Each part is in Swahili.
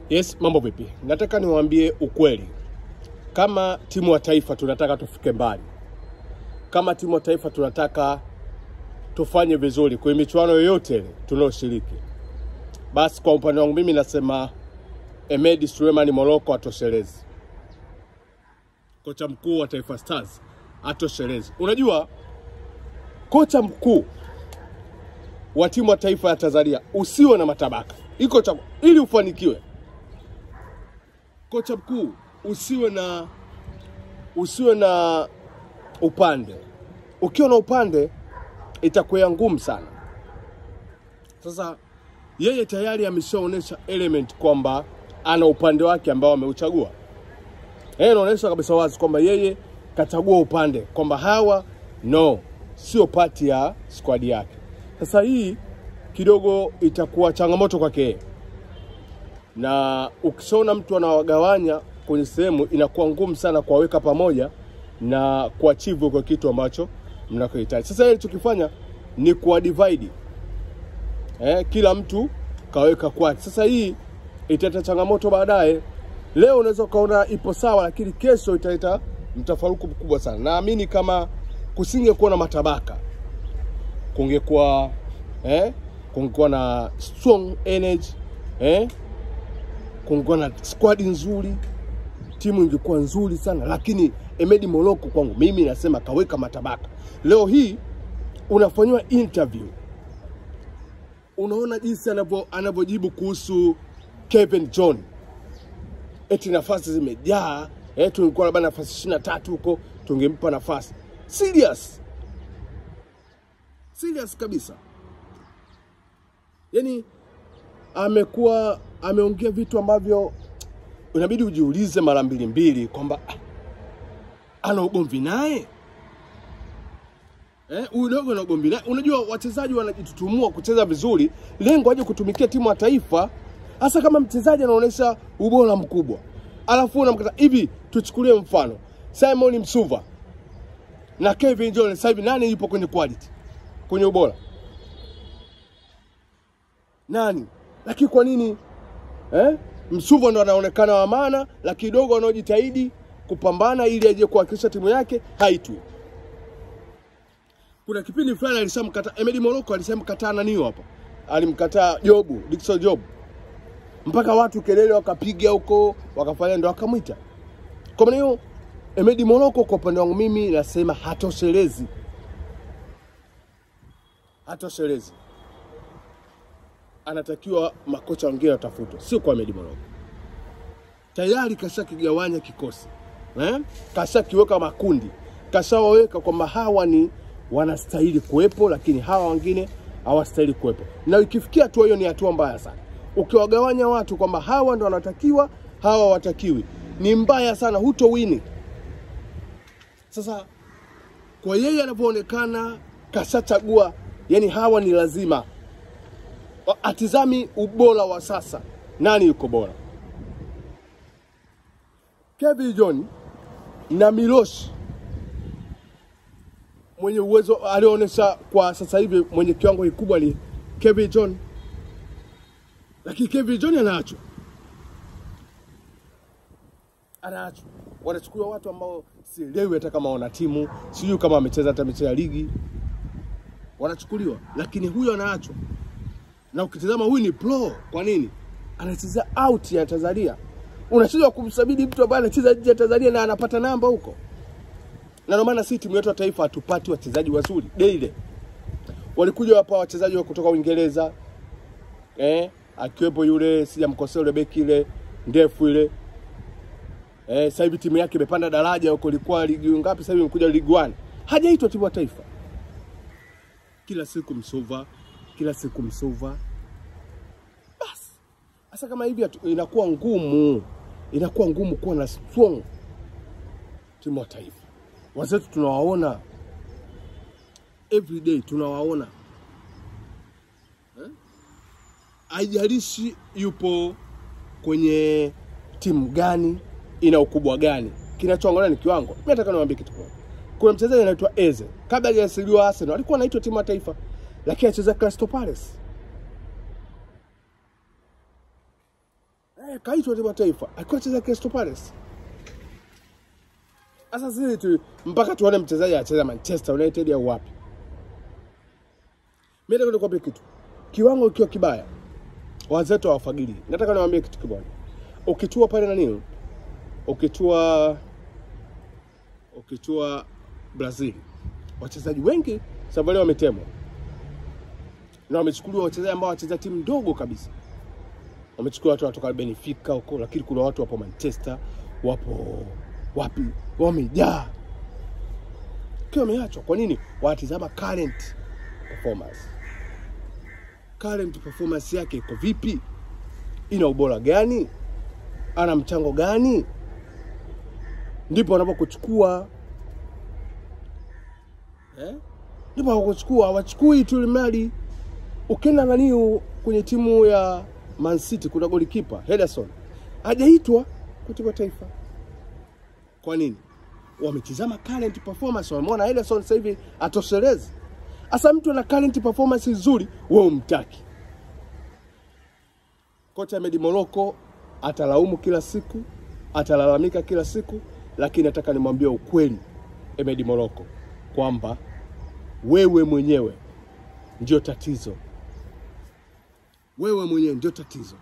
Yes, mambo vipi? Nataka niwaambie ukweli. Kama timu ya taifa tunataka tufike mbali. Kama timu ya taifa tunataka tufanye vizuri kwenye michuano yoyote ile tunayoshiriki. Basi kwa upande wangu mimi nasema Hemedi Suleiman Morocco atoshelezi. Kocha mkuu wa Taifa Stars atoshelezi. Unajua kocha mkuu wa timu ya taifa ya Tanzania usiwe na matabaka. Iko cha ili ufanikiwe. Kocha mkuu usiwe na upande. Ukiwa na upande itakuwa ngumu sana. Sasa yeye tayari ameshaonesha element kwamba ana upande wake ambao ameuchagua. Yeye anaonesha kabisa wazi kwamba yeye kachagua upande kwamba hawa no sio pati ya squad yake. Sasa hii kidogo itakuwa changamoto kwake. Na ukishaona mtu anawagawanya kwenye sehemu inakuwa ngumu sana kuwaweka pamoja na kuachieve kwa kitu ambacho mnakohitaji. Sasa yeye alichokifanya ni kuwa divide. Kila mtu kaweka kwake. Sasa hii italeta changamoto baadaye. Leo unaweza ukaona ipo sawa, lakini kesho italeta mtafaruku mkubwa sana. Naamini kama kusingekuwa na matabaka, kungekuwa kungekuwa na strong energy, kungekuwa na squad nzuri, timu ingekuwa nzuri sana. Lakini Hemedi Morocco kwangu mimi nasema kaweka matabaka. Leo hii unafanywa interview, unaona jinsi anavyojibu kuhusu Kevin John. Eti nafasi zimejaa, tulikuwa labda nafasi 23 huko, tungempa nafasi. Serious. Serious kabisa. Yaani amekuwa ameongea vitu ambavyo unabidi ujiulize mara mbili mbili kwamba ana ugomvi naye. Huyu dogo ana ugomvi naye. Unajua wachezaji wanajitutumua kucheza vizuri, lengo aje kutumikia timu ya taifa, hasa kama mchezaji anaonesha ubora mkubwa. Alafu unamkata hivi. Tuchukulie mfano Simon Msuva na Kevin John, sasa hivi nani yupo kwenye quality, kwenye ubora? Nani? Lakini kwa nini Msuva ndo anaonekana wa maana, lakini dogo anaojitahidi kupambana ili aje kuhakikisha timu yake haitwi. Kuna kipindi fulani alishamkataa Hemedi Morocco, alishamkataa nani hapa? Alimkataa Jobu, Dickson Jobu. Mpaka watu kelele wakapiga huko, wakafanya ndo akamwita. Kwa maana hiyo Hemedi Morocco kwa upande wangu mimi nasema hatoshelezi. Hatoshelezi. Anatakiwa makocha wengine watafutwe, sio kwa Hemedi Morocco. Tayari kashakigawanya kikosi. Kashakiweka makundi. Kashawaweka kwamba hawa ni wanastahili kuwepo, lakini hawa wengine hawastahili kuwepo. Na ikifikia hatua hiyo ni hatua mbaya sana. Ukiwagawanya watu kwamba hawa ndo wanatakiwa, hawa watakiwi, ni mbaya sana, hutowini. Sasa kwa yeye anavyoonekana kashachagua, yani hawa ni lazima. Atizami ubora wa sasa, nani yuko bora? Kevin John na Milosh mwenye uwezo alionyesha kwa sasa hivi, mwenye kiwango kikubwa ni Kevin John. Lakini Kevin John anaachwa. Anaachwa. Wanachukua watu ambao sielewi hata kama wana timu, sijui kama amecheza hata michezo ya ligi. Wanachukuliwa, lakini huyo anaachwa. Na ukitazama huyu ni pro, kwa nini? Anacheza out ya Tanzania. Unashindwa kumsabidi mtu ambaye anacheza nje ya Tanzania na anapata namba huko. Na ndio maana sisi timu yetu ya taifa hatupati wachezaji wazuri daily. Walikuja hapa wachezaji wa kutoka Uingereza. Akiwepo yule sijamkosea yule beki ile ndefu ile. Sasa hivi timu yake imepanda daraja huko, ilikuwa ligi ngapi sasa hivi imekuja ligi 1. Hajaitwa timu ya taifa. Kila siku Msuva, kila siku Msuva. Bas. Sasa kama hivi inakuwa ngumu. Inakuwa ngumu kuwa na strong timu ya taifa. Wazetu tunawaona every day, tunawaona. Haijalishi yupo kwenye timu gani, ina ukubwa gani, kinachoangalia ni kiwango. Mimi nataka niwaambie kitu kimoja. Kuna mchezaji anaitwa Eze, kabla hajasajiliwa Arsenal alikuwa anaitwa timu ya taifa, lakini anacheza Crystal Palace. Kaitwa timu ya taifa akiwa anacheza Crystal Palace. Sasa sisi tu mpaka tuone mchezaji anacheza Manchester United au wapi. Mimi nataka nikwambie kitu. Kiwango kiwa kibaya, wazetu hawafagili. Nataka niwaambie kitu kimoja. Ukitua pale na nini? Ukitua Brazil, wachezaji wengi safari wametemwa. Na wamechukuliwa wachezaji ambao wacheza timu ndogo kabisa. Wamechukua watu kutoka Benfica huko, lakini kuna watu wapo Manchester, wapo wapi, wamejaa. Kwa wameachwa. Kwa nini? Wanatizama current performance. Current performance yake iko vipi? Ina ubora gani? Ana mchango gani? Ndipo wanapokuchukua. Ndipo wanapokuchukua, hawachukui tu mradi. Ukienda nani kwenye timu ya Man City kuna goalkeeper Henderson hajaitwa kwa timu ya taifa. Kwa nini? Wametizama current performance, wameona Henderson sasa hivi atoshelezi. Asa mtu ana current performance nzuri, wewe umtaki. Kocha Ahmed Morocco atalaumu kila siku, atalalamika kila siku, lakini nataka nimwambie ukweli Ahmed Morocco kwamba wewe mwenyewe ndio tatizo. Wewe mwenyewe ndio tatizo.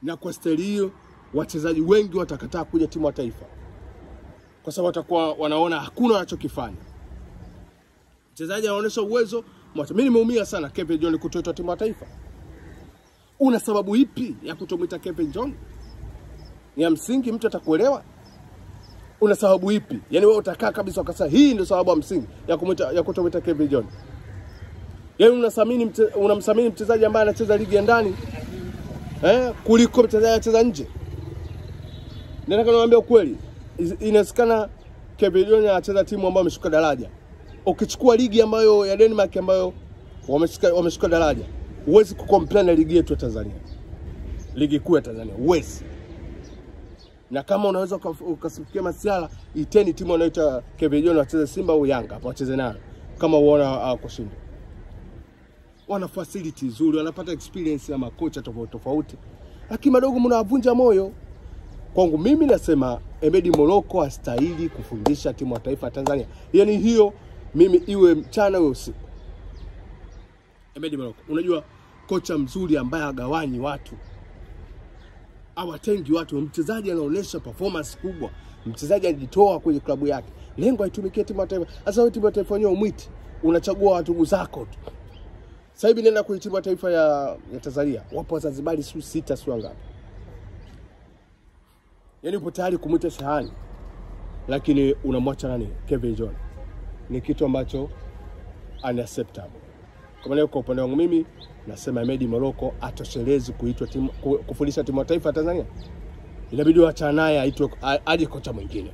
Na kwa staili hiyo wachezaji wengi watakataa kuja timu ya taifa, kwa sababu watakuwa wanaona hakuna wanachokifanya. Mchezaji anaonyesha uwezo, mwacha. Mimi nimeumia sana Kevin John kutoitwa timu ya taifa. Una sababu ipi ya kutomuita Kevin John? Ni ya msingi, mtu atakuelewa. Una sababu ipi? Yaani wewe utakaa kabisa ukasema hii ndio sababu ya msingi ya kumuita, ya kutomuita Kevin John. Yaani unamthamini mchezaji ambaye anacheza ligi ya ndani kuliko mchezaji anacheza nje. Nataka niwaambie ukweli. Inawezekana Kevin John anacheza timu ambayo ameshuka daraja. Ukichukua ligi ambayo ya Denmark ambayo wameshuka daraja, huwezi kucomplain na ligi yetu ya Tanzania. Ligi kuu ya Tanzania huwezi. Na kama unaweza ukasikia masiala, iteni timu wanaita Kevin John wacheze Simba au Yanga, hapo wacheze nayo. Kama uona kushinda. Wana facility nzuri, wanapata experience ya makocha tofauti tofauti. Lakini madogo mnawavunja moyo. Kwangu mimi nasema Ahmed Morocco hastahili kufundisha timu ya taifa ya Tanzania. Yaani hiyo mimi iwe mchana iwe usiku. Ahmed Morocco, unajua kocha mzuri ambaye hagawanyi watu, hawatengi watu, mchezaji anaonyesha performance kubwa, mchezaji anajitoa kwenye klabu yake, lengo aitumikie timu ya taifa. Sasa wewe timu ya taifa yenyewe umwiti, unachagua watu zako tu. Sasa hivi nenda kwenye timu ya taifa ya Tanzania, wapo Wazanzibari si 6 si ngapi. Yaani upo tayari kumuita Shahani, lakini unamwacha nani? Kevin John. Ni kitu ambacho unacceptable. Kwa maana kwa upande wangu mimi nasema Ahmed Morocco atoshelezi kuitwa timu, kufundisha timu ya taifa ya Tanzania. Inabidi waachane naye, aitwe aje kocha mwingine.